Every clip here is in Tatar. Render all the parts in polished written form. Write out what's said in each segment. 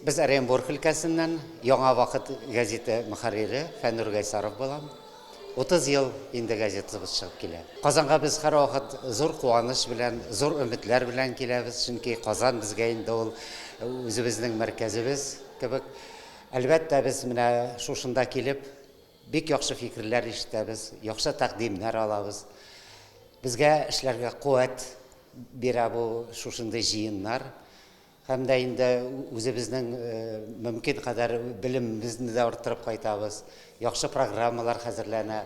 Без Оренбург өлкәсеннән, Яңа вакыт гәзите мөхәррире Фәннур Гайсаров булам. 30 ел инде газетабыз чыгып килә. Казанга без һәрвакыт зур куаныч белән, зур өметләр белән киләбез, чөнки Казан безгә инде ул үзебезнең мәркәзебез кебек. Әлбәттә, без менә шушында килеп, бик яхшы фикерләр ишетәбез, яхшы тәкъдимнәр алабыз. Безгә эшләргә куәт бирә бу шушындый җыеннар. Һәм дә инде үзебезнең мөмкин кадәр белемебезне дә арттырып кайтабыз. Яхшы программалар хәзерләнә.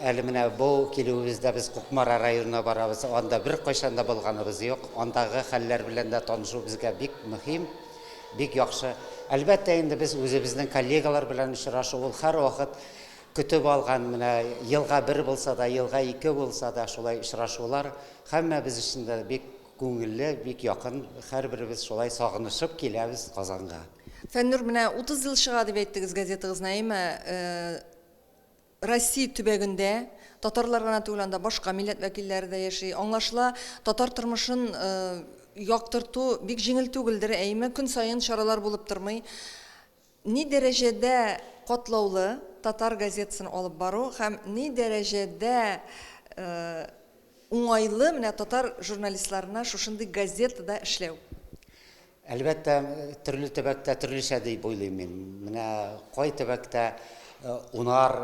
Әле менә бу килүебездә без Кукмара районына барабыз. Анда беркайчан да булганыбыз юк. Андагы хәлләр белән дә танышу безгә бик мөһим, бик яхшы. Әлбәттә инде без үзебезнең коллегалар белән очрашу ул һәрвакыт көтеп алган, менә елга бер булса да, елга ике булса да шулай очрашулар һәммәбез өчен дә бик Күңелле, бик якын, һәрберебез шулай сагынышып киләбез Казанга. Фәннур, менә 30 ел чыга дип әйттегез газетагызны, әйеме? Россия төбәгендә татарлар гына түгел, анда башка милләт вәкилләре дә яши. Аңлашыла, татар тормышын яктырту бик җиңел түгелдер, әйеме? Көн саен чаралар булып тормый. Ни дәрәҗәдә катлаулы татар газетасын алып бару һәм ни дәрәҗәдә уңайлы менә татар журналистларына шушындый газетада эшләү? Әлбәттә, төрле төбәктә төрлечә дип уйлыйм мин. Менә кай төбәктә унар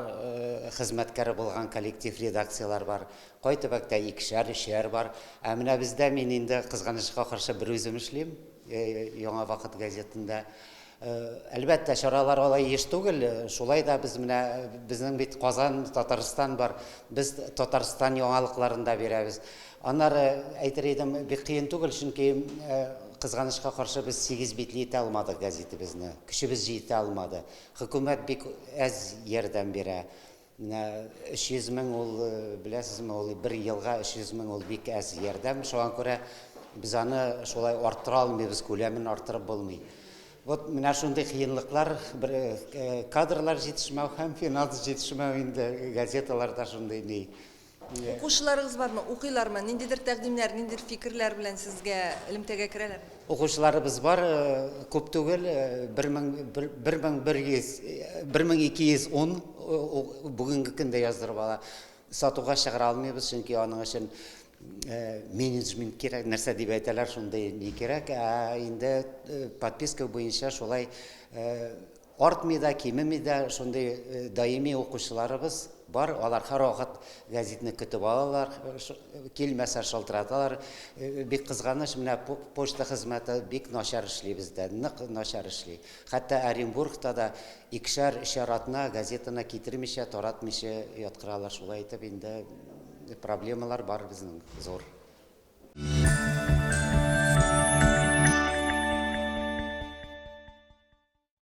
хезмәткәре булган коллектив редакцияләр бар, кай төбәктә икешәр, өчәр бар. Ә менә бездә мин инде, кызганычка каршы, берүзем эшлим Яңа вакыт газетында. Әлбәттә, чаралар алай еш түгел, шулай да без менә безнең бит Казан, Татарстан бар. Без Татарстан яңалыкларын да бирәбез. Аннары әйтер идем, бик кыен түгел, чөнки кызганычка каршы без 8 битле итә алмадык газетыбызны. Көчебез җитә алмады. Хөкүмәт бик әз ярдәм бирә. Менә 300 мең ул, беләсезме, ул бер елга 300 мең ул бик әз ярдәм. Шуңа күрә без аны шулай арттыра алмыйбыз, күләмен арттырып булмый. Вот менә шундый кыенлыклар, бер кадрлар җитешмәү һәм финанс җитешмәү инде газеталарда шундый ни. Укучыларыгыз бармы? Укыйлармы? Ниндидер тәкъдимнәр, ниндидер фикерләр белән сезгә элемтәгә керәләрме? Укучыларыбыз бар, күп түгел, 1100, 1210 бүгенге көндә яздырып ала. Сатуга чыгара алмыйбыз, чөнки аның өчен менеджмент кирәк, нәрсә дип әйтәләр, шундый ни кирәк. Ә инде подписка буенча шулай Артмый да, кимеми дә, шундый даими укучыларыбыз бар, алар һәрвакыт гәзитне көтеп алалар, килмәсә шалтыраталар. Бик кызганыч, менә почта хезмәте бик начар эшли бездә, нык начар эшли. Хәтта Оренбургта да икешәр, өчәр атна газетаны китермичә, таратмыйча яткыралар. Шулай итеп инде проблемалар бар безнең зур.